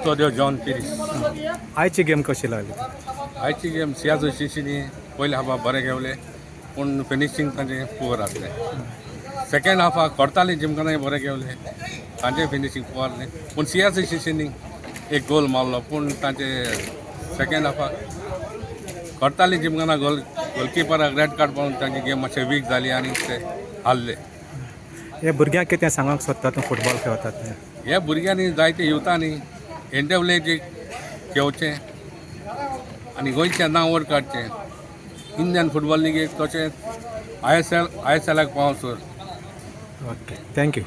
Custodio John Pires. आयची game कशी लागली? आयची गेम सियाज शिशिनी पयले हाफाक बरें घेवले, पूण फिनिशींग तांचे पुवर आसलें. सेकेंड हाफाक कोर्ताली जिमखानाय बरें घेवले, तांचे फिनिशींग पुवर आसलें. पूण सियाज शिशिनी एक गोल मारलो, पूण तांचे second हाफाक Cortalim Gymkhana गोलकिपराक red card पडून तांची गेम मातशें वीक जाली आनी ते हारले. हे भुरग्यांक कितें सांगूंक सोदता तूं, फुटबॉल खेळतात ते? हे भुरग्यांनी जायते युथांनी एनडब्ल्यूएचे घेवचें आनी गोंयचें नांव वयर काडचें इंडियन फुटबॉल लिगेक, तशेंच I S L, I S एलाक पावसर. Okay, thank you.